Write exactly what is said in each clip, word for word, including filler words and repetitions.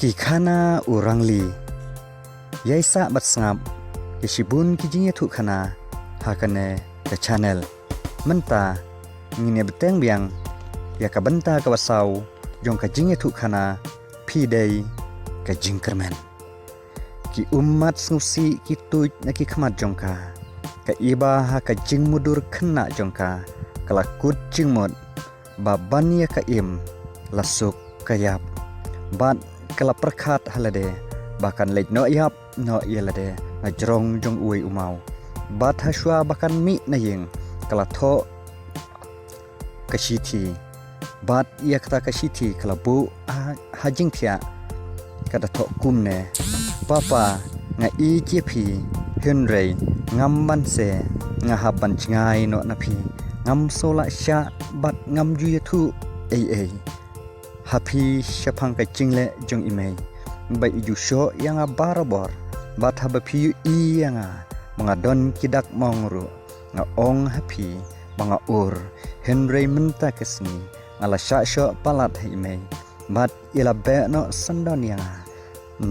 Ki khana u rangli. Ïai sah bad sngap ïa shibun ki jingïathuh khana ha kane ka channel. Mynta ngin ïa bteng biang ïa ka bynta kaba saw jong ka jingïathuh khana, phi dei ka jingkyrmen. Ki ummat sngewsih ki tuid na ki khmat jong ka. Ka Iba ha ka jingmudui khynnah jong ka, ka la kut jingmut ba ban ïa ka Im la suk ka ïap. Bad ka la pyrkhat ha lade ba kan leit noh ïap noh ïa lade na jrong jong uwei u maw. Bad hashwa ba kan mih na ïing, ka la thoh ka shithi. Bad ïa kata ka shithi ka la buh ha, ha jingthiah, ka da thoh kumne: Papa, nga ïeit ïa phi, hynrei ngam banse, nga hap ban jngai noh na phi. Ngam sngewlah shah bad ngam ju ïathuh ei ei ha phi shaphang ka jingleh jong i mei, ba i ju shoh ïa nga barabor. Bad haba phi ïohi ïa nga ba nga don ki dak mong ruh, nga ong ha phi ba nga ur, hynrei mynta ka sngi nga la shah shoh palat ha i mei, bad i la beh noh syndon ïa nga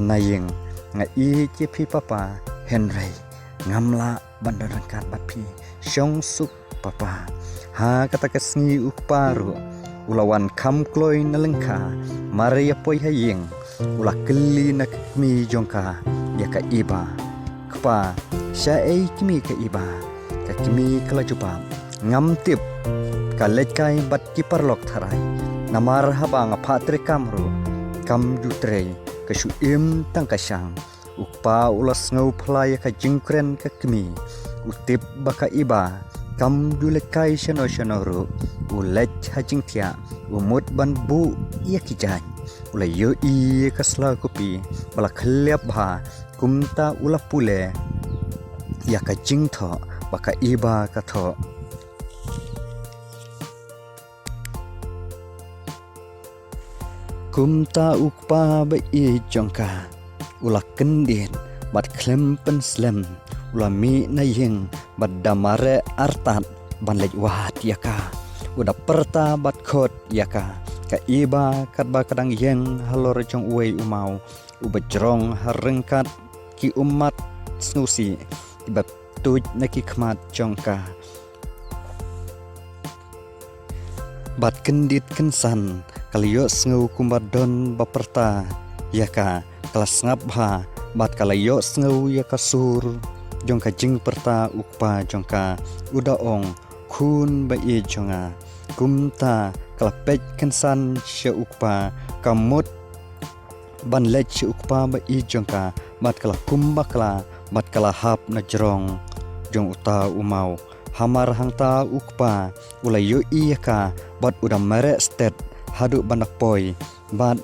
na ïing. Nga ïeit ïa phi Papa, hynrei ngam lah ban don ryngkat bad phi. Shong suk Papa. Ha kata ka sngi u kpa ruh u la wan kham kloi na lyngkha, mar ïa poi ha ïing u la kylli na ka kmie jong ka ïa ka Iba: Kpa, shaei kmie ka Iba? Ka kmie ka la jubab: Ngam tip, ka leit kai bad ki paralok tharai. Namar haba nga phah treikam ruh kam ju trei, ka shu im tang ka shang. U kpa u la sngewphylla ïa ka jingkren ka kmie. U tip ba ka Iba kam ju leit kai shano shano ruh. U leit ha jingthiah, u mut ban buh ïa ki jaiñ. U la ïohi ïa ka sla kopi ba la khylliap bha, kumta u la pule ïa ka jingthoh ba ka Iba ka thoh. Kumta u kpa ba ïeit jong ka u la kyndit bad khlem pynslem, u la mih na ïing bad da mareh artat ban leit wad ïa ka. U da pyrta bad khot ïa ka. Ka Iba katba ka dang ïeng halor jong uwei u maw uba jrong ha ryngkat ki ummat sngewsih kiba tuid na ki khmat jong ka. Bad kyndit kynsan ka la ïohsngew kumba don ba pyrta ïa ka, ka la sngap bha bad ka la ïohsngew ïa ka sur jong ka jingpyrta u kpa jong ka, u da ong: Khun ba ïeit jong nga. Kumta ka la peit kynsan sha u kpa, ka mut ban leit sha u kpa ba ïeit jong ka, bad ka la kum bakla bad ka la hap na jrong jong uta u maw. Hamar hangta u kpa u la ïohi ïa ka bad u da mareh stet haduh ban da poi, bad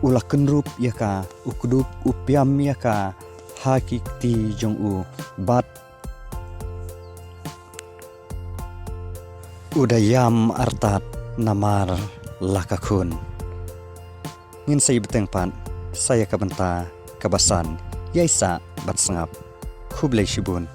u la kynrup ïa ka, u kdup u piam ïa ka ha ki kti jong u, bad u da ïam artat namar la ka khun. Ngin sa ïabteng pat sa ïa ka bynta kaba san. Ïai sah bad sngap. Khublei shibun.